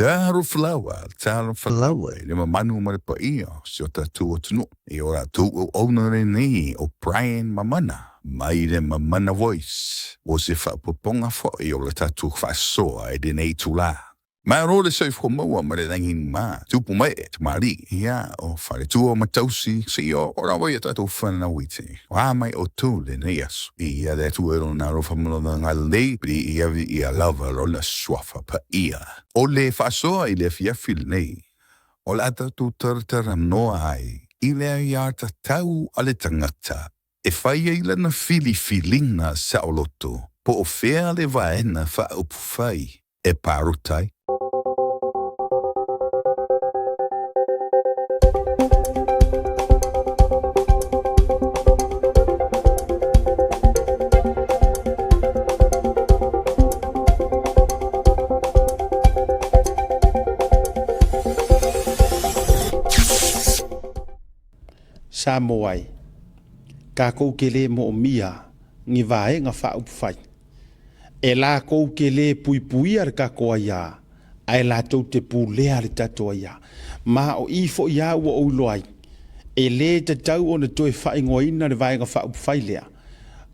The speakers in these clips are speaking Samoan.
Talofa lava, talofa lava i le mamalu ma le paia o si o tatou atunuu. I o latou auauna lenei o Brian Mamana mai le Mamana Voice mo se faaopoopoga foi o le tatou faasoa i lenei itula. Malo le soifua maua ma le lagi ma tupu mai e tamalii, ia o faletua ma tausi seia oo lava i a tatou fanau iti. O a mai outou lenei aso? Viia le Atua i Lona alofa ma Lona agalelei, viia, viia lava Lona Suafa Paia. O le faasoa i le afiafi lenei, o le a tatou talatalanoa ai i le aiatatau a le tagata e fai ai lana filifiliga saoloto po o fea le vaega faaupufai e palota ai. Samoa e, kākou ke lē moʻomia ni vaega faaupufai. E lākou ke lē puipuia le tatou aiā, ae latou te pulea le tatou aiā. Ma o i foʻi a ua ou iloa ai, e lē tatau ona toe faaigoaina le Vaega Faaupufai lea,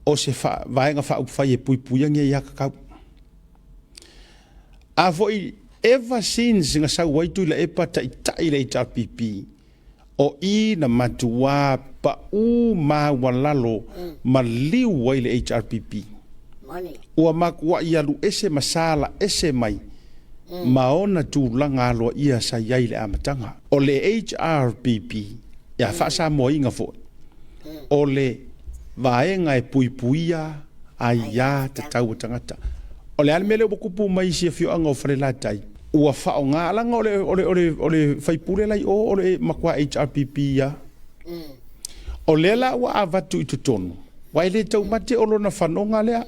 o se Vaega Faaupufai e puipuia ni aiā tatau. A foʻi, ever since na sau ai Tuilaepa taitai le HRPP, O i na matuā paʻū maualalo ma liu ai le HRPP. Ua makuaʻi alu ese ma sala ese mai ma ona tulaga aloaia sa i ai i le amataga. O le HRPP, ia faa-Samoaina foi, o le vaega e puipuia aiā tatau a tagata. O le a le mea lea ua tupu mai i si afioaga o Falelatai? Ua faaaoga, leaga o le, o le, o le, o le faipule la i o, o le matua HRPP lava. O lea la ua avatu i totonu, aua e le taumate o lona fanoga lea,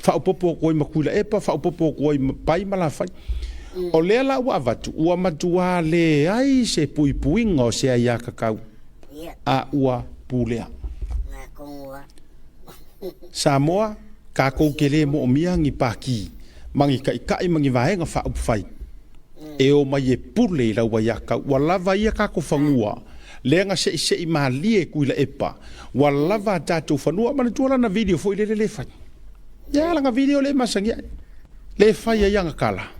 faaopoopo atu ai ma Tuilaepa, faaopoopo atu ai ma Pai ma Lafai. O lea la ua avatu, ua matua leai se puipuiga o se aiatatau a ua pulea. Samoa, tatou te le moomia ni pati ma ni taitai ma ni vaega faaupufai e omai e pule i lau aiatatau. Ua lava ia tatou fanua lea na seisei malie e Tuilaepa, ua lava a tatou fanua. Manatua lana video foi lele le fai. Ia lana video lea e masani ai, le fai ai ana tala.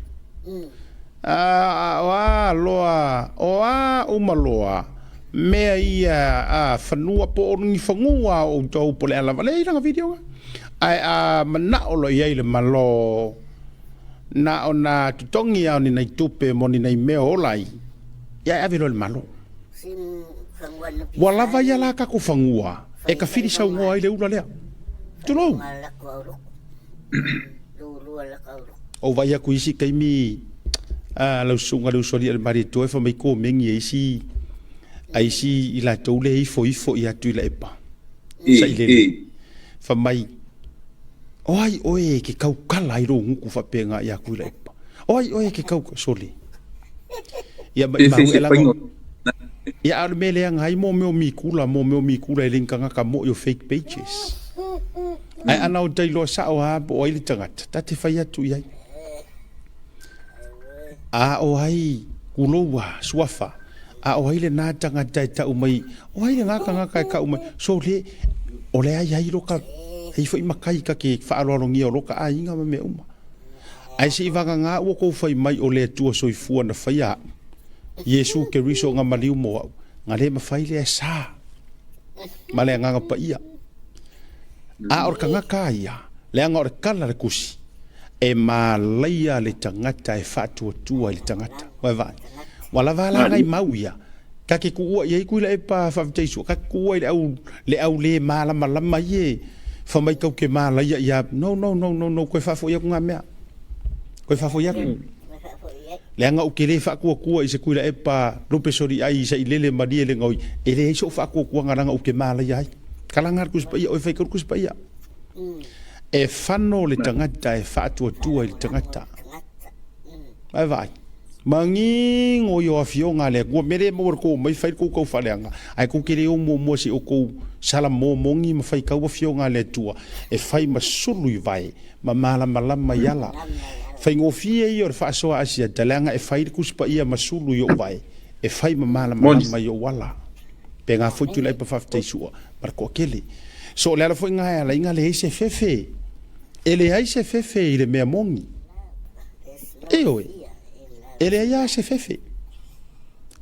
O a loa, o a uma loa mea ia a fanua po o ni fanua a outou po o le a lava, leai lana video na. Ae a manao loa i ai le Malo, na ona totogi lava o ni nai tupe mo ni nai mea o ola ai, ia e ave loa i le Malo. Ua lava ia la tatou fanua e tafili saunoa ai le ula lea. Tulou! Ou vaai atu i isi taimi a lau susuga le usoalii a le Malietoa e fai mai komeni e isi a isi i latou le ifo ifo i atu i Laepa. Sailele. Fai mai, o ai oe e ke kaukala ai lou gutu faapena ia Tuilaepa? O ai oe e ke kau sole? Ia ma i e laga. Ia a o le mea leaga ai mo mea o mikula, mo mea o mikula e le ni tagata mo'i o fake pages. Ae ana o tai loa sao lava po o ai le tagata, ta te fai atu i ai. A o ai kulou a suafa, a o ai lena tagata e tau mai, o ai lena tagata e tau mai, so le, o le ai ai loka, e ifo i makai ka ke faaaloalogia o loka aiga ma mea uma. Ae se i vagana ua kou fai mai o le Atua soifua na faia a'u, Iesu Keriso na maliu mo a'u, na le mafai lea e sa ma le Agaga Paia. A o le tagata a ia, leaga o le tala a le Tusi, e malaia le tagata e faatuatua i le tagata. Ua e vaai? Ua lava la nai mau ia, ta te tuua i ai Tuilaepa faafetai sua, ta te tuua i le au, le au le malamalama ia e fai mai tau te malaia ia, no, no, no, no, no, toe faafoi atu na mea. Toe faafoi atu. Leaga ou te le faatuatua i se Tuilaepa lupe soliai sailele malie le gaoi, e leai sou faatuatuaga leaga ou te malaia ai. Kalaga le Tusi Paia, oe fai ka le Tusi Paia. E fano le tagata e faatuatua i le tagata. Ae vaai, manino i o afioga a le Atua, mea le maua le tou omai fai le tou taufaaleaga, ae tou te le o muamua se i outou salamomogi ma faitau afioga a le Atua, e fai ma sulu i vae ma malamalama i ala. Faigofie ia o le faasoa Asiata leaga e fai le Tusi Paia ma sulu i ou vae, e fai ma malamalama i ou ala. Pena foi Tuilaepa faafetai sua ma le toatele. So o le ala foi lena e ala ai ona leai se fefe. E leai se fefe i le mea moni. Ioe, e leai lava se fefe.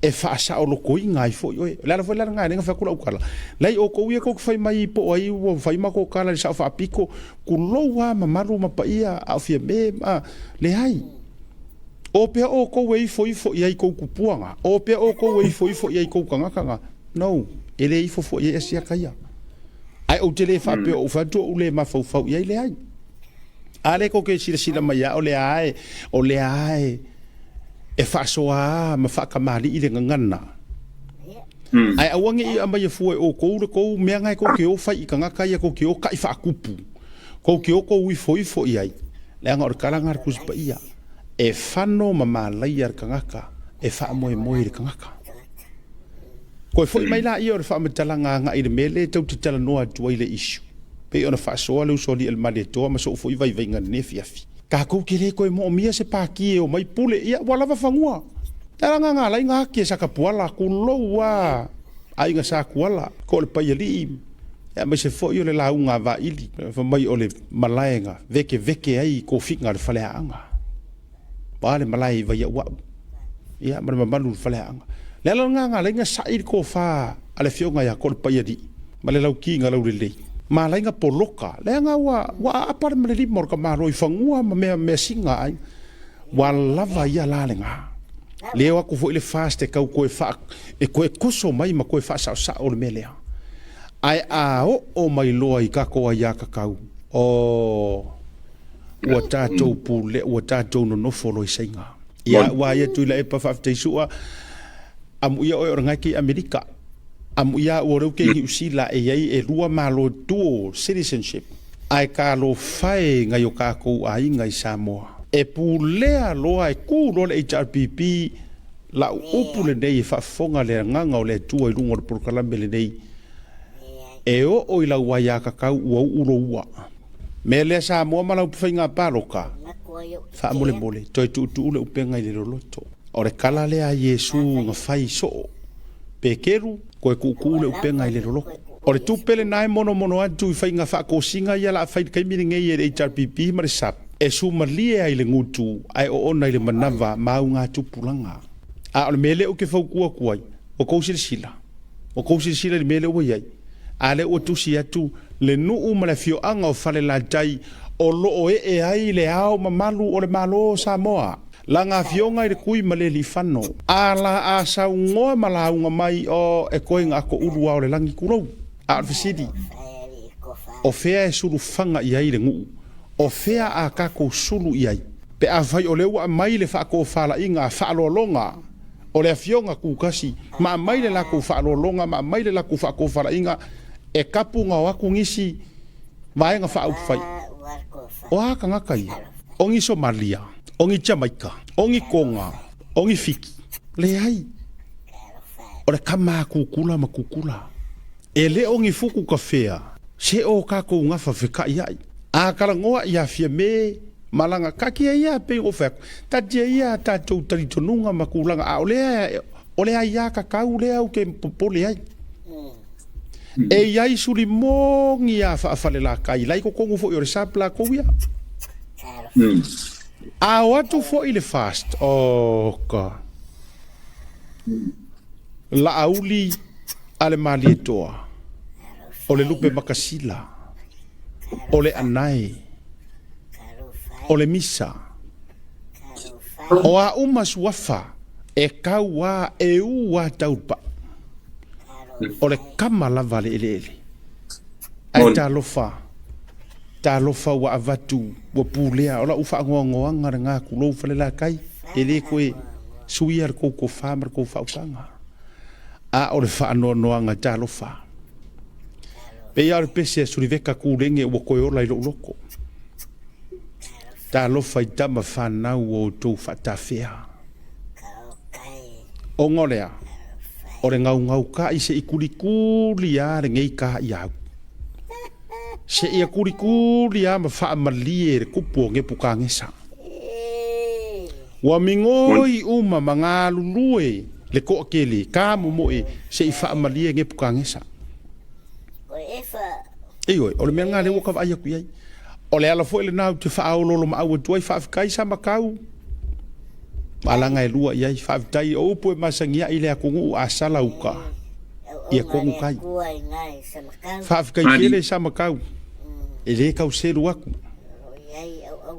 E faasaolotoina ai foi oe. O le ala foi la lena e ala ai ona fai atu lau tala, leai outou ia tou te fai mai po o ai ua fai matou tala i le sao faapito, tulou lava mamalu ma paia a o Fiame ma, leai. O pea outou e ifoifo i ai i kou tupua na? O pea outou e ifoifo i ai i kou tagata na? No, e le ifo foi i ai Asiata ia. Ae ou te le faapea o ou fai atu ou le mafaufau i ai, leai. A lea tou te silasila mai lava o lea lava e, o lea lava e, e faasoa ma faatamalii le gagana. Ae aua ne i aumaia fua e outou le tou mea na e tou te o fai i tagata ia, tou te o kai faatupu, tou te o tou ifoifo i ai. Leaga o le tala lena a le Tusi Paia, e fano ma malaia le tagata e faamoemoe i le tagata. Toe foi mai laia o le faamatalaga agai i le mea lea e tou te talanoa atu ai le issue, pei ona faasoa le uso alii a le Malietoa ma sou foi vaivaiga i lenei afiafi. Tatou te le toe moomia se pati e omai pule, ia ua lava fanua. E ala nga galai nga ake sa kapuala, kulou a aiga sa kuala, ko le paialii, aemaise foi o le lauga a Vaili, fai mai o le malae na vekeveke ai tofiga a le faleaaga. Ua a le malae i Vaiauau, ia ma le mamalu o le faleaaga. Le ala lena na ala ai ona sa'i le tofa a le afioga ia Kolepaialii ma le Laukiga Laulelei, ma ala ai ona poloka, leaga ua ua aapa le malelima o le tamaloa i fanua ma mea measina a aiga. Ua lava ia la lena. Leo atu foi le FAST e tau toe faa, e toe toso mai ma toe faasaosao le mea lea. Ae a oo mai loa i tatou aiatatau, oh, ua tatou pule, ua tatou nonofo loa i Saina. Ia, ua ia Tuilaepa faafetai sua, amuia oe o lena e kei Amerika. Amuia ua leu kei Niu Sila e iai e lua malo dual citizenship. Ae talofa e nai o tatou aiga i Samoa. E pulea loa e ku loa le HRPP lau upu lenei e faafofoga le agaga o le Atua i luga o le polokalame lenei e oo i lau aiatatau ua uu lou ua. Mea lea Samoa ma lau faiga palota, faamolemole toe tuutuu le upega i le loloto. O le tala lea a Iesu na fai soo Pekeru, toe tuutuu le upega i le loloto. O le tupe lena e monomono atu i faiga faatosina ia la fai i le taimi lenei e le HRPP ma le SAP, e sumalie ai le gutu ae oona i le manava ma augatupulaga. A o le mea lea ou te fautua atu ai, ua tou silasila, ua tou silasila i le mea lea ua i ai, a lea ua tusi atu le nuu ma le afioaga o Falelatai o lo o ee ai le Ao Mamalu o le Malo o Samoa, lana afioga i le Kui ma le Alii-fano. A la a saunoa ma lauga mai, o, e koe na ato ulu ao le lagi tulou. A o le fesili, o fea e sulufaga i ai le nuu? O fea a tatou sulu i ai? Pe afai o lea ua aumai le faatofalaiga faaaloaloga o le Afioga Kukasi ma aumai le latou faaaloaloga ma aumai le latou faatofalaiga e kapu na o atu nisi vaega faaupufai. O a tagata ia? O ni Somalia? O ni Jamaika? O ni Koga? O ni Fiki? Leai. O le kama a kukula ma kukula. E le o ni fuku kafea, se o kakou gafa fekaʻiaʻi. A talanoa ia Fiame ma lana taatia ia pei ona ou fai atu, taatia ia a tatou talitonuga ma tulaga, a o lea, o le aiatatau lea ou te popole ai. E i ai suli moni a faafalelakai la i totonu foi o le SAP latou ia. A o atu foi le FAST, oh ka. Laauli a le Malietoa, o le lupe makasila, o le anae, o le misa, o a uma suafa e kau a e u a taupa, o le kama lava a le eleele. Ae talofa, talofa ua avatu, ua pulea, o lau faanoanoaga lena tulou Falelatai, e le toe suia le tou tofa ma le tou faautaga. A o le faanoanoaga talofa. Pei lava o le pese a Suliveka Tulege ua toe ola i lou loto. Talofa i tama fanau ua outou faatafea. Ona o le a? O le gaugaukaʻi se i kulikuli a lenei kaʻiau. Se ia kulikuli a ma faamalie le kupu o Nepukagesa. Ua migoi uma ma galulue le toʻatele ka momoe se i faamalie Nepukagesa. Ioe, o le mea lena lea ua ka vaai atu i ai. O le ala foi lena ou te faaoloolomaau atu ai, faafetai Samatau, malaga e lua i ai, faafetai o upu e masani ai le atunuu a sala uta, ia tonu tai. Faafetai tele Samatau, e le tau selu atu.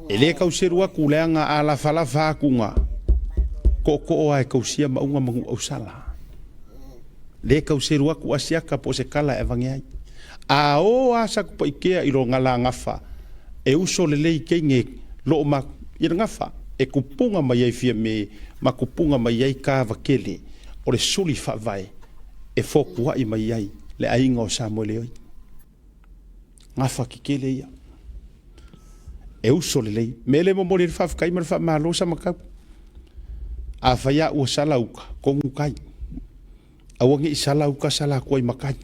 E le tau selu atu leaga a lafalafa atu ga, tootoo lava e tausia mauga ma nuuausala. Le tau selu atu asiata po o se tala e avane ai. A o a Satupaitea i lona la gafa, e uso lelei teine loo ma i le gafa, e tupuga mai ai Fiame ma tupuga mai ai kava tele o le suli faavae e fotuai mai ai le aiga o Samoeleoi. Gafa kekele ia. E uso lelei. Mea lea e momoli ai le faafetai ma le faamalo Samatau. Afai a ua sala uta, kogu tai. Aua ne i sala uta sala atu ai ma tai.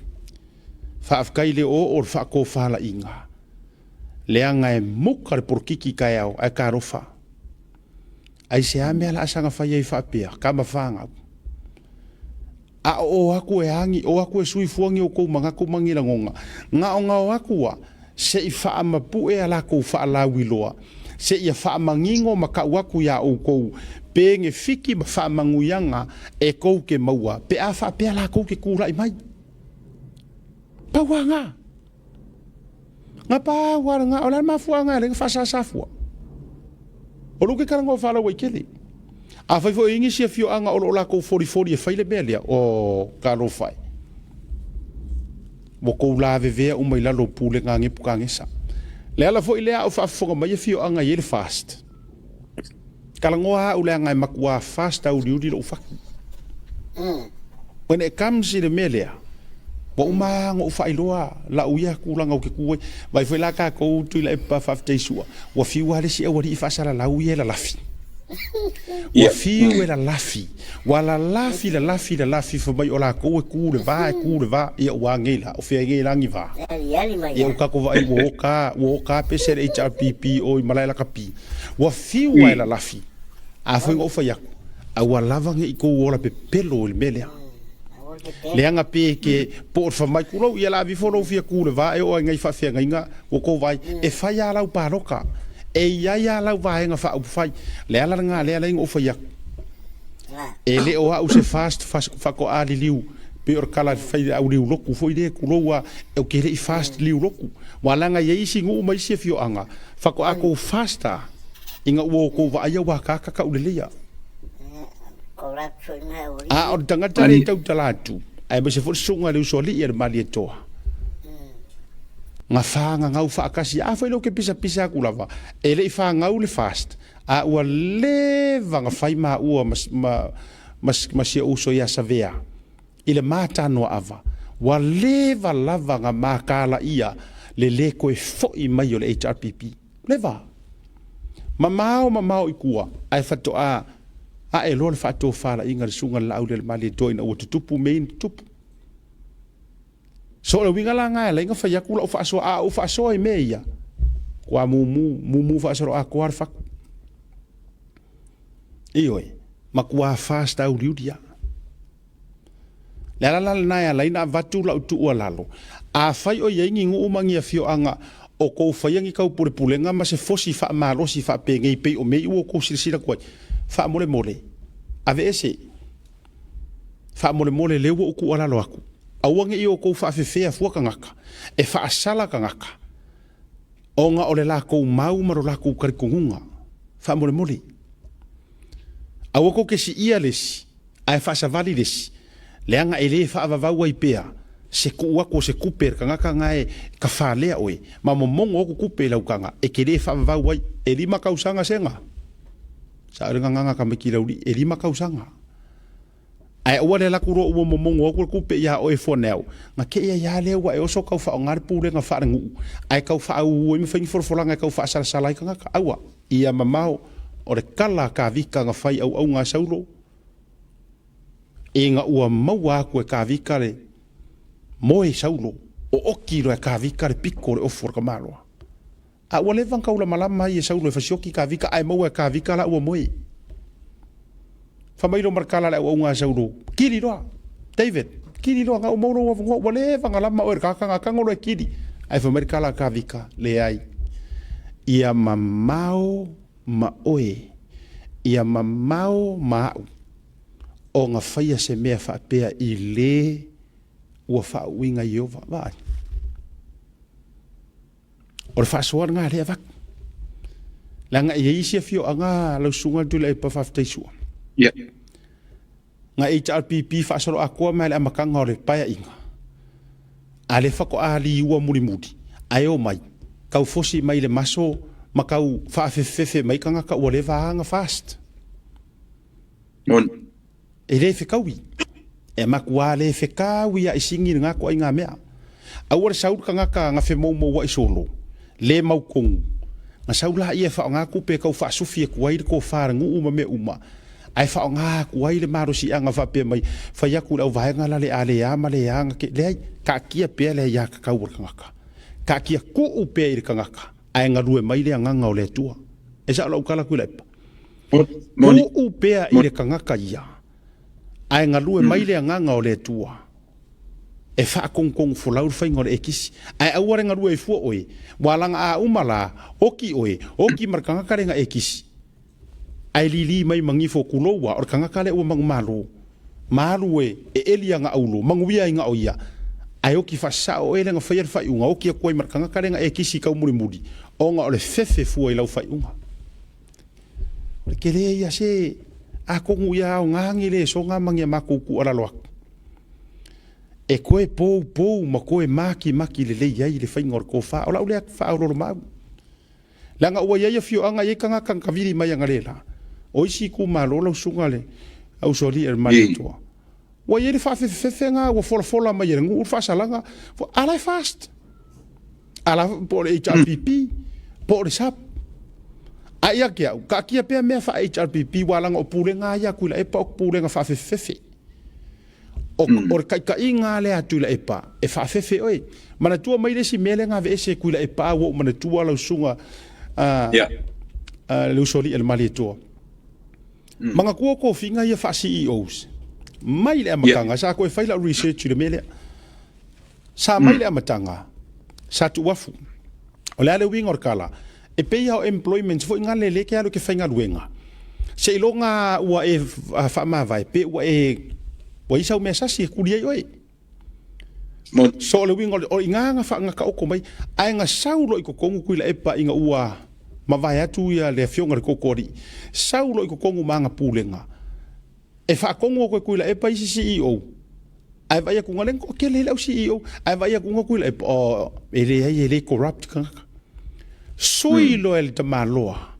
Faafetai le oo o le faatofalaiga, leaga e muka le polokiki taeao ae talofa. Aisea mea la a saga fai ai faapea, kama fanau? A o o aku e agi, o aku e sui fua ni oukou manatu ma ni lagona. Gaogao aku a, se i faamapuʻe a lakou faalauiloa, se ia faamanino ma kau aku iā oukou, pege fiki ma faamanuiaga e kou ke maua, pe a faapea lakou ke kulaʻi mai. Pau a gā. Nga pau a lena, o le a le mafuaaga e ala ai ona faasāsā fua? O lou ke talanoa faalauaitele. Afai foi o i ai nisi afioaga o lo o lakou folifoli e fai le mea lea, o, talofa e. Ua tou lavevea uma i lalo o pulega a Nepukagesa. Le ala foi lea a o faafofoga mai afioaga e i ai le fast. Talanoa au leaga e matua fast auliuli lou fatu. When it comes i le mea lea, ua uma lava ona ou faailoa lau ia tulaga ou te tu ai. Vaai foi la tatou Tuilaepa faafetai sua, ua fiu lava le isi aualii faasalalau ia e lalafi. Ua fiu e lalafi, ua lalafi, lalafi, lalafi, fai mai o latou e tu le va, e tu le va. Ia ua a nei la, o fea nei la ni va? Ia ua tatou vaai ua oka, ua oka pese le HRPP o i malae lakapi. Ua fiu lava e lalafi. A foi na ou fai atu, aua lava ne i tou ola pepelo i le mea lea. Leaga pe ke po o le fai mai, Kulou, ia la avifo lou fia ku le va e oo ai ngai faafeagaiga ua tou vaai, e fai lava lau paloka. E i ai lava lau vaega faaupufai. Le ala lena lea alai na ou fai atu. E le o au se fast faatoa liliu pei o le tala fai le au liu lotu foi lea, tulou a, ou te le i fast liu lotu. Ua leaga e i ai isi nuu ma isi afioaga faatoa tou fast a ina ua outou vaaia ua akaka tauleleia. A o le tagata lea e tautala atu, aemaise foi le susuga i le usoalii a le Malietoa, na fagagau faatasi. A foi lea ou te pisapisa atu lava, e le i fagau le fast, a ua leva na fai maua ma, ma, ma, ma si ou uso ia Savea i le matanoaava, ua leva lava na makalaia le lē toe foʻi mai o le HRPP. Leva. Mamao mamao i tua, ae faatoa ae loa le faatofalaiga a le susuga i le Laaulialemalietoa ina ua tutupu mea ia na tutupu. So o le uiga la lena e ala ai ona fai atu lau faasoa, a ou faasoa i mea ia, ua mumu, mumu faasoloatoa le fatu. Ioe, matua fast auliuli lava. Le ala la lena e ala ai ona avatu lau tuualalo, afai o i ai ni nuu ma ni afioaga o kou faia ni taupulepulega ma se fosi faamalosi faapenei pei o mea i ua outou silasila atu ai, faamolemole, aveese. Faamolemole lea ua ou tuualalo atu, aua ne i outou faafefea fua tagata, e faasala tagata, ona o le latou mau ma lo latou talitonuga. Faamolemole, aua tou te siia le isi, ae faasavali le isi, leaga e le faavavau ai pea se tuu atu o se tupe a le tagata na e tafalea oe, ma momono atu tupe i lau taga, e te le faavavau ai. E 5 tausaga sega, sa o le gagana tamaiti laulii, e 5 tausaga. Ae aua le alu atu loa ua momono atu le tupe iā oe for now, na te i ai lava lea ua e oso tau faaaoga le pulega faalenuu, ae tau faauu ai ma fai ni folafolaga e tau faasalasala ai tagata. Aua, ia mamao, o le tala a Kavika na fai auauna a Saulo, ina ua maua atu e Kavika le moe Saulo, ooki loa e Kavika le piko o le ofu o le tamaloa. A ua leva ona taulamalama ai e Saulo e fasioki Kavika, ae maua e Kavika la ua moe. Fai mai loa ma le tala a le auauga a Saulo, Kili loa, David, kili loa, ga ou maua lou avanoa, ua leva ona lama oe i le tagata tago loa e kili. Ae fai mai le tala a Kavika, Leai, ia mamao ma oe, ia mamao ma a'u, ona faia se mea faapea i lē ua faauuina Ieova. Vaai. O le faasoa lena lea e avatu. Leaga e i ai isi afioaga lau susuga Tuilaepa faafetai sua. Na HRPP faasoloatoa mai le amataga o le paeaiga. A le faatoa liua mulimuli, ae o mai, tau fosi mai le maso ma tau faafefefe mai tagata ua leva ona fast. Moni. E le fetaui. E matua le fetaui a i sigi lena toaiga mea. Aua le sau le tagata na femoumouai solo, le mautonu, na sau laia e faaaoga tupe e tau faasufi atu ai le tofa a le nuu ma mea uma, ae faaaoga atu ai le malosiaga faapea mai, fai atu i le auvaega la le a le a ma le a na te, leai, taatia pea le aiatatau a le tagata. Taatia tuu pea i le tagata, ae galue mai le agaga o le Atua. E sao lau tala Tuilaepa? Moni. Tuu pea i le tagata ia, ae galue mai le agaga o le Atua. E faatonutonu folau le faiga o le ekisi. Ae aua le galue ai fua oe, ua alaga a uma la, oki oe, oki ma le tagata lea na e kisi. Ae lili mai magifo tulou a, o le tagata lea ua manumalo. Ma alu e, e eli ana aulo, manuia ai na o ia. Ae oki faasasao oe lea na faia le faaiuga, oki atu ai ma le tagata lea na e kisi taumulimuli, ona o le fefe fua i lau faaiuga. O le tele ia se, atonu ia aoga ni lesoga ma ni a matou tuualalo atu. E toe poupou ma toe makimaki lelei ai le faiga o le tofa. O lau lea faaoloolomaau. Leaga ua i ai afioaga e i ai tagata na tavili mai analeila. O isi itumalo lau susuga le Usoalii a le Malietoa. Ua i ai le faafefefefe ua folafola mai e le nuu le faasalaga. A la e fast. A la po o le HRPP, po o le SAP. A ia ke au, taatia pea mea faa HRPP ua alaga o pulega ia Tuilaepa o pulega faafefefefe. O le taitaiga lea a Tuilaepa e faafefe oe. Manatua mai le isi mea lea na aveese e Tuilaepa ua ou manatua lau susuga le Usoalii a le Malietoa. Manatua tofiga ia faa CEOs. Mai le amataga, sa toe fai lau research i le mea lea. Sa mai le amataga, sa tuuafu. O le a le uiga o le tala, e pei o employment foi ngale le ke alu ke faigaluega. Seiloga ua e faamavae pe ua e ua isa mea sasi e kuli ai oe. Moni. So o le uiga o i ina na taoto mai, ae na sau loa i totonu Tuilaepa ina ua mavae atu ia le afioga i le Tootooalii, sau loa i totonu ma ana pulega, e faatonu atu e Tuilaepa isi CEO, ae vaai atu le toatele le au CEO, ae vaai atu Tuilaepa, o e leai e le corrupt tagata. Sui loa e le tamaloa,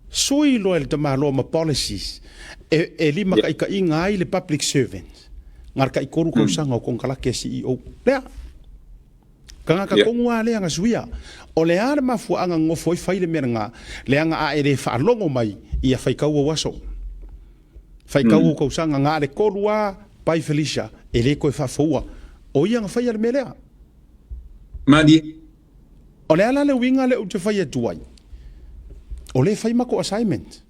sui loa e le tamaloa ma policies, e lima taitaiga ai le public servant, na le 3 tausaga o konekarate a CEO. Lea, tagata tonu a lea na suia. O le a le mafuaaga nofo ai fai le mea lena, leaga a e le faalogo mai, ia faitau ou aso. Faitau ou tausaga, na le 3 a, pai Felicia, e le toe faafoua. O ia na faia le mea lea. Mali. O le ala le uiga le ou te fai atu ai, o le fai mako assignment.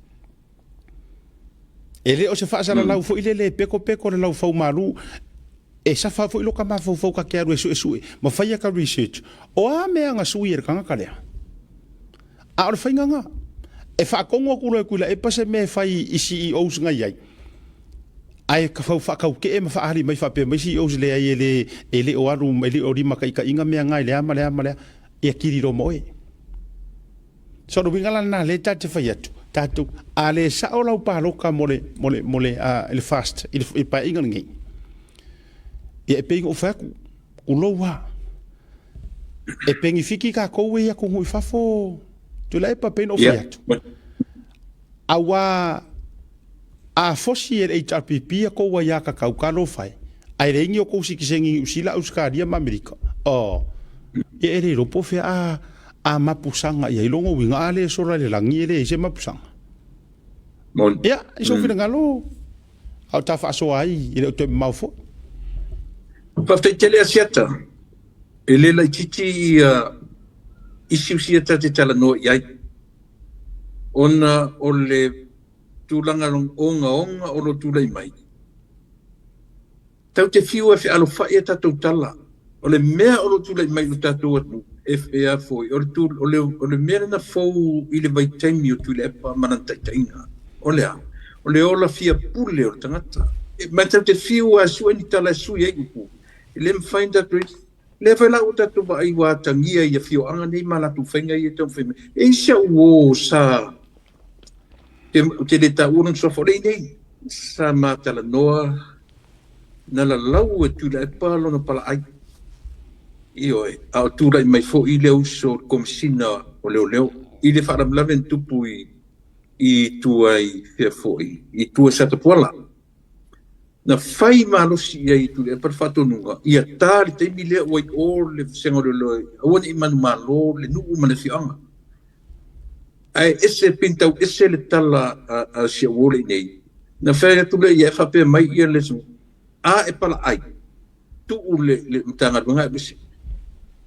E le o se faasalalau foi le le peko peko le lau fau malu, e safa foi lo ka mafaufau ka ke alu e sue sue, ma faia ka research. O a mea nga sui e le tagata lea. A o le faiga nga, e faatongo atu loa e Tuilaepa se mea e fai i CEOs nga i ai. Ae ka fau faakaukee ma faali mai faapea mai CEOs leai e le o alu, e le o lima taitaiga mea nga i le a ma le a ma le a, ia kili loa ma oe. So le uiga la lena lea ta te fai atu, tatou, a le sao lau paloka mo le fast, i le paeaiga lenei. Ia e pei ona ou fai atu, ulou lava. E penifiki tatou e i atunuu i fafo, Tuilaepa pei ona ou fai atu. Aua a fosi e le HRPP a kou ai kakau talofa e, ae leai ni o kou sitiseni i Niu Sila, Ausetalia ma Amerika. Oh, ia e le iloa po o fea a mapusaga i ai lona uiga a le sola i le lagi e leai se mapusaga. Moni. Ia, i sou finagalo, a o ta faasoa ai e le o toe mamao foi. Faafetai tele Asiata. E le laitiiti ia issues ia ta te talanoa i ai. Ona o le tulaga ogaoga o lo tulai mai. Tatou te fiu e fealofa'i a tatou tala. O le mea o lo tulai mai i lo tatou atunuu e a foi, o le mea lena fou i le vaitaimi o Tuilaepa ma lana taitaiga. O le a? O le ola fia pule o le tagata. Ma tatou te fiu a sue ni tala e sui ai upu. E le mafai ona tatou lea foi la ua tatou vaai ua atagia i afioaga nei ma latou faiga ia e taumafai mai. E i si au uō sa te le taua lona suafa o le nei sa matalanoa na lalau e Tuilaepa lona palaai. Ioe, a o tulai mai foi le uso o le Komesina o Leoleo i le faalavelave na tupu i tua i fea foi, i tua i Satapuala. Na fai malosi i ai e Tuilaepa le faatonuga ia ta le taimi lea ua i o le vasega o leoleo aua ne i manumalo le nuu ma le afioaga. Ae ese pintau ese le tala a si au uo nei. Na fai atu lea ia e faapea mai ia le a e palaai tuu le Matagaluega e ese.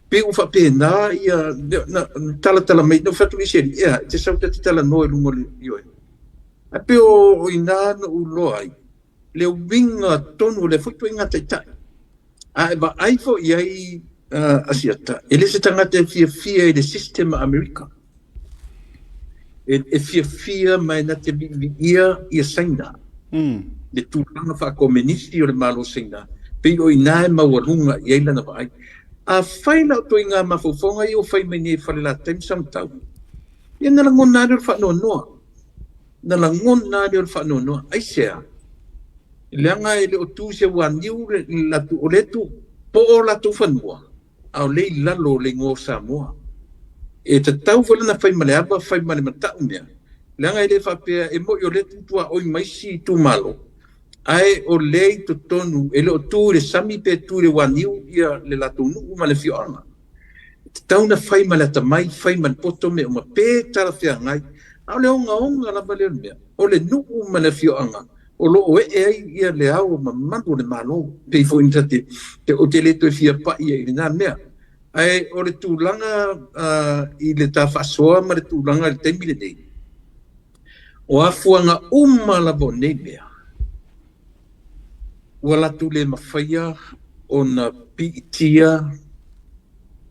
Pe ua faapena ia na talatala mai na fatu isi ia te sau te talanoa i luga o le ioe. Ae pe o ina na uloa ai le uiga tonu o le foi tuaiga taitai. A e vaai foi i ai Asiata, e le se tagata e fiafia i le system a Amerika. E fiafia ma e na te viiviia ia Saina. Le tulaga faakomenisi o le Malo Saina, pei o ina e maualuga i ai lana vaai. A fai la o toiga mafaufauga ia ua fai mai nei i Falelatai ma Samatau, ia na lagona lea o le faanoanoa. Na lagona lea o le faanoanoa. Aisea? Leaga e le o tu se uaniu le latou, o le tu po o latou fanua, a o le i lalo o le igoa o Samoa. E tatau foi lana fai ma le ava, fai ma le matau mea. Leaga e le faapea e moi o le tutua oi mai si itumalo, ae o le i totonu, e le o tu i le sami pe tu i le uaniu ia le latou nuu ma le afioaga. E tatau na fai ma le atamai, fai ma le poto mea uma, pe talafeagai. A o le ogaoga lava lea o le mea, o le nuu ma le afioaga, o lo o ee ai ia le ao mamalu o le Malo. Pei foi na te o te le toe fia pa'i i lena mea. Ae o le tulaga i le ta faasoa ma le tulaga i le taimi lenei, o afuaga uma lava o nei mea, ua latou le mafaia ona piitia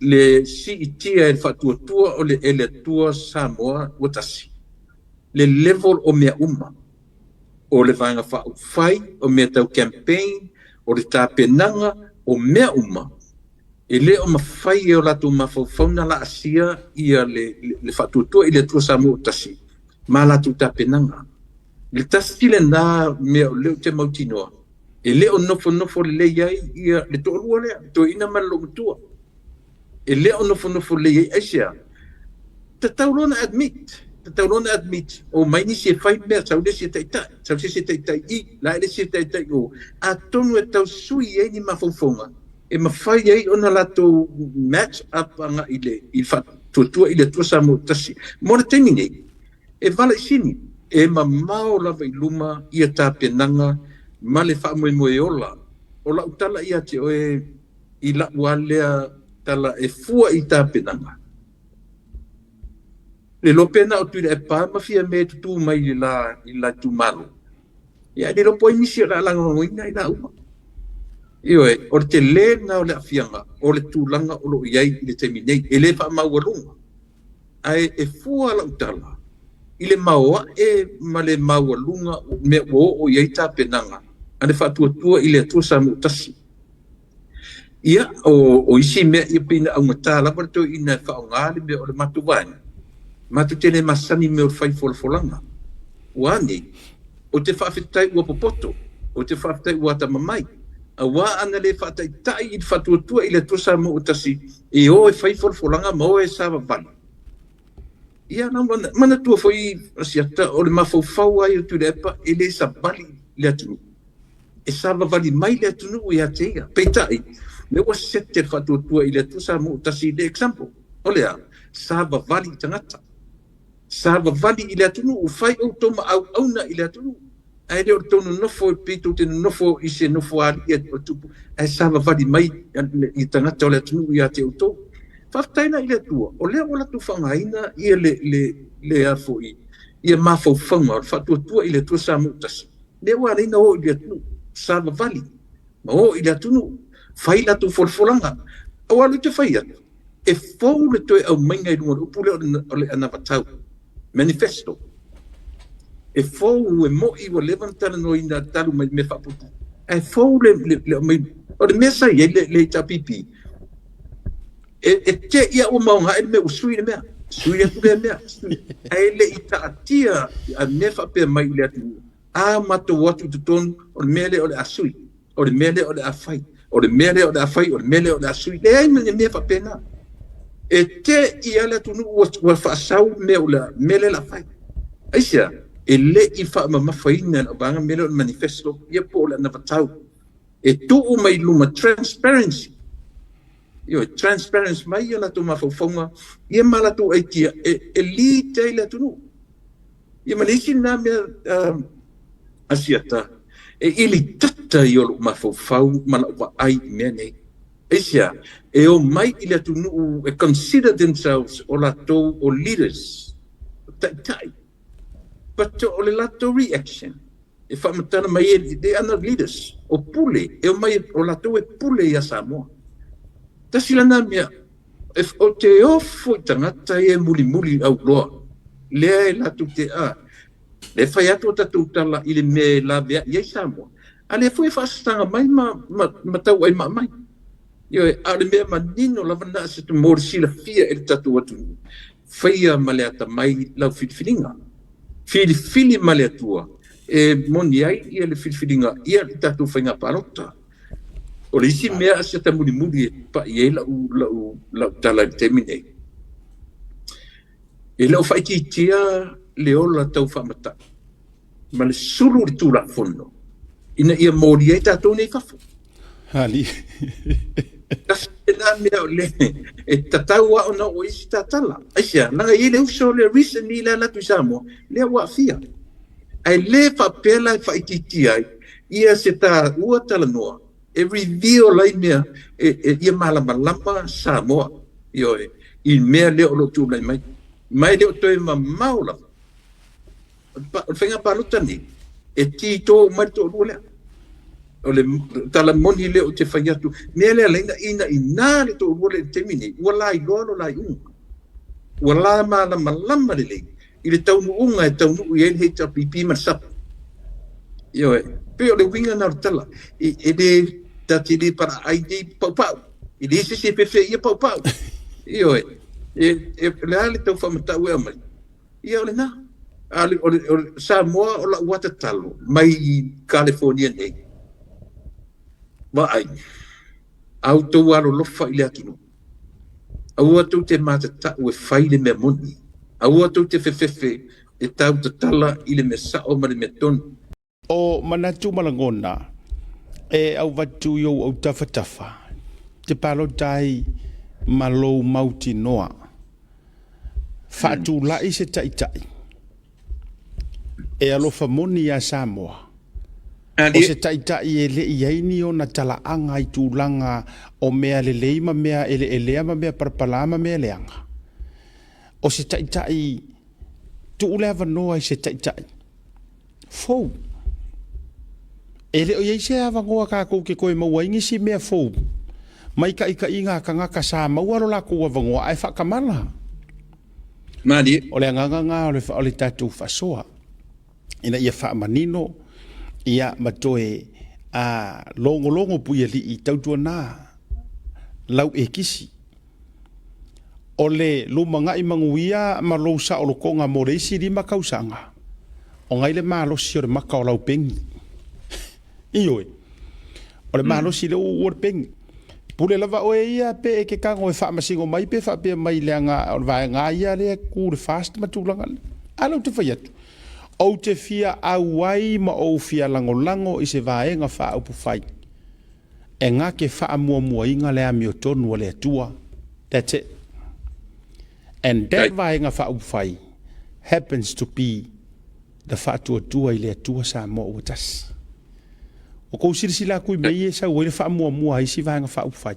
le siitia e le faatuatua o le e le Atua Samoa ua tasi. Le level o mea uma, o le vaega faaupufai, o mea tau campaign, o le tapenaga, o mea uma, e le o mafai e o latou mafaufau na laasia ia le faatuatua i le Atua Samoa ua tasi ma latou tapenaga. Le tasi lena mea o lea ou te mautinoa, e le o nofonofo lelei ai ia le toalua lea, le toeaina ma le loomatua. E le o nofonofo lelei ai, aisea? Tatau loa ona admit, tatau loa ona admit, o mai nisi e fai mea, sau le isi e taitai, sau se isi e taitai i, la e le isi e taitai o. Atonu e tau sui ai ni mafaufauga, e mafai ai ona latou match up agai i le faatuatua i le Atua Samoa ua tasi. Mo le taimi nei, e vala i sini, e mamao lava i luma ia tapenaga ma le faamoemoe ola. O lau tala ia te oe i lau lava lea tala e fua i tapenaga. Le iloa pe na o Tuilaepa ma fia mea e tutū mai i le la itumalo. Ia e le iloa po o ai nisi o le a lagolagoina i la uma. Ioe, o le tele lena o le aafiaga o le tulaga o lo o i ai i le taimi nei. E le faamaualuga. Ae e fua lau tala i le maoae ma le maualuga o mea ua oo i ai tapenaga a le faatuatua i le Atua Samoa ua tasi. Ia, o isi mea ia pei na augata lava le toeaina e faaaoga le mea o le matou vaega. Matou te le masani mea o le fai folafolaga. Ua ane, ou te faafetai ua popoto, ou te faafetai ua atamamai. Aua ana le faataitai i le faatuatua i le Atua Samoa ua tasi, e o e fai folafolaga ma o e savavali. Ia, na manatua foi Asiata, o le mafaufau ai o Tuilaepa e le savali le atunuu. E savavali mai le atunuu ia te ia. Peitai, le ua sete le faatuatua i le Atua Samoa ua tasi le example. O le a, savavali i tagata. Savavali i le atunuu, fai outou ma auauna i le atunuu. Ae le o le tou nonofo pe tou te nonofo i se nofoalii o tupu, ae savavali mai i tagata o le atunuu ia te outou. Faafetai la i le Atua, o lea ua latou faaaogaina ia le a foi, Ia mafaufauga o le faatuatua i le Atua Samoa ua tasi, lea ua ala ai ona o i le atunuu, savavali ma o i le atunuu, fai latou folafolaga. Aua o lea ou te fai atu, e fou le toe aumaiga i luga o le upu lea o le anavatau, manifesto. E fou, e moni ua leva ona talanoaina talu mai mea faapuupuu, ae fou le aumai. O le mea sa i ai le HRPP, E te i a ua maogae le mea ua sui le mea, sui atu lea mea, sui. Ae le i taatia a mea faapea mai i le atunuu, a matou o atu i totonu, o le mea lea o le a sui, o le mea lea o le a fai, o le mea lea o le a fai, o le mea lea o le a sui. Leai ma ni mea faapena. E te i a le atunuu ua faasau le mea o le mea lea o le a fai. Aisea? E le i faamamafaina e lau vaega mea lea o le manifesto, ia po o le anavatau. E tuu mai i luma, transparency. Ioe, transparence mai ia latou mafaufauga ia ma latou aitia e lead ai le atunuu. Ia ma le isi lena mea Asiata, e ilitata ia o lou mafaufau ma lau vaai i mea nei. Aisea? E omai i le atunuu e consider themselves o latou o leaders, o taitai. But o le latou reaction e faamatala mai ai, they are not leaders, o pule, e omai o latou e pule ia Samoa. Tasi lena mea, ou te ofo i tagata ia e mulimuli auloa, lea e latou te, a, lea e fai atu a tatou tala i le mea e laveai ai Samoa, a lea foi e faasasaga mai ma, ma, ma tauaimaa mai. Ioe, a o le mea manino lava lena se mo le silafia e le tatou atunuu, faia ma le atamai lau filifiliga. Filifili ma le Atua e moni ai ia le filifiliga ia le tatou faiga palota. O le isi mea a se mulimuli e pai ai lau, lau, lau tala i le taimi nei, e le o faaitiitia le ola tau faamatau ma le sulu i le Tulafono ina ia molia ai tatou nei i fafo. Ali. Tasi lena mea o le e tatau lava ona oo i ai se tatala. Aisea? Leaga e i ai le uso lea recently lea e alu atu i Samoa, lea ua aafia. Ae le faapea la e faaitiitia ai ia se taua talanoa e reveal ai mea e, ia malamalama Samoa, ioe, i mea lea o lo o tulai mai. Ma e le o toe mamao lava. O le faiga palota lenei, e tito uma ai le toalua lea. O le tala moni lea ou te fai atu, mea lea laina ina ina le toalua lea i le taimi nei, ua lailoa lo la iuga. Ua la malamalama lelei i le taunuuga e taunuu i ai le HRPP ma le SUP. Ioe, pei o le uiga na o le tala, e le ta te le palaai nei paupau. E leai se isi e fefe ia paupau. Ioe, e, le a le tau faamatau e aumai. Ia o lena. A o le, o le Samoa o lau atatalo mai California nei. Vaai, a outou alolofa i le atunuu, aua tou te matatau e fai le mea moni, aua tou te fefefe e tautatala i le mea sao ma le mea tonu. O manatu ma lagona e avatu i ou autafatafa, te palota ai ma lou mautinoa. Faatulai se taitai e alofa moni iā Samoa. O se taitai e le i ai ni ona talaaga i tulaga o mea lelei ma mea eleelea ma mea palapala ma mea leaga. O se taitai, tuu le avanoa i se taitai fou. E le o i ai se avanoa tatou te toe maua ai nisi mea fou mai taitaiga a tagata sa maua lo latou avanoa ae faatamala. Malie. O le agaga lena o le, o le tatou faasoa ina ia faamanino ia ma toe a logologo puialii tautuana lau ekisi. O le lumanai manuia ma lou saolotoga mo le isi 5 tausaga, o nai le malosi o le maka o lau peni. Ioe, o le malosi lea ua uua le peni. Pule lava oe ia pe e te tago e faamasino mai pe faapea mai leaga o le vaega lava ia lea e tu le fast ma tulaga lea. A lea ou te fai atu, ou te fia auai ma ou fia lagolago i se Vaega Faaupufai e gake faamuamuaina le amiotonu a le Atua. That's it. And that Vaega Faaupufai happens to be the Faatuatua i le Atua Samoa ua tasi. O kou silasila atu i mea ia e sau ai le faamuamua a isi Vaega Faaupufai.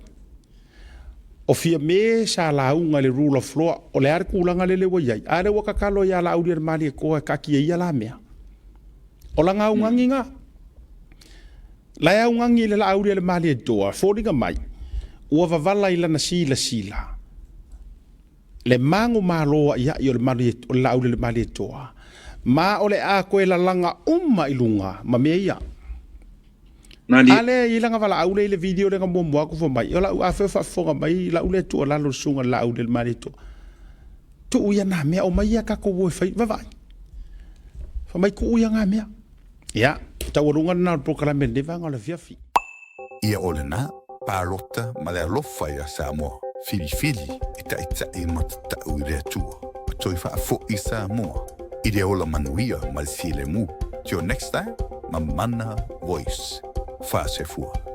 O Fiame sa lauga i le rule of law, o le a le tulaga lele ua i ai? A lea ua tatalo ia Laaulialemalietoa e taatia ia la mea. O lana augani na. La e augani i le Laaulialemalietoa, foliga mai, ua vavala i lana silasila le manumalo a'ia'i o le o le Laaulialemalietoa, ma o le a toe lalaga uma i luga ma mea ia. A lea e i ai lana valaau lea i le video lea na muamua atu fai mai, o lau afai o faafofoga mai lau lea tuualalo i le susuga i le Laaulialemalietoa, tuu ia na mea, omai ia tatou o e fai, vaavaai. Fai mai tuu ia na mea. Ia, taualuga lena o le polokalame i lenei vaega o le afiafi. Ia o lena, palota ma le alofa iā Samoa, filifili e taʻitaʻi ma tatau i le Atua, ma toe faafoʻi Samoa i le ola manuia ma le filemu. Till next time, Mamana Voice. Faasefua.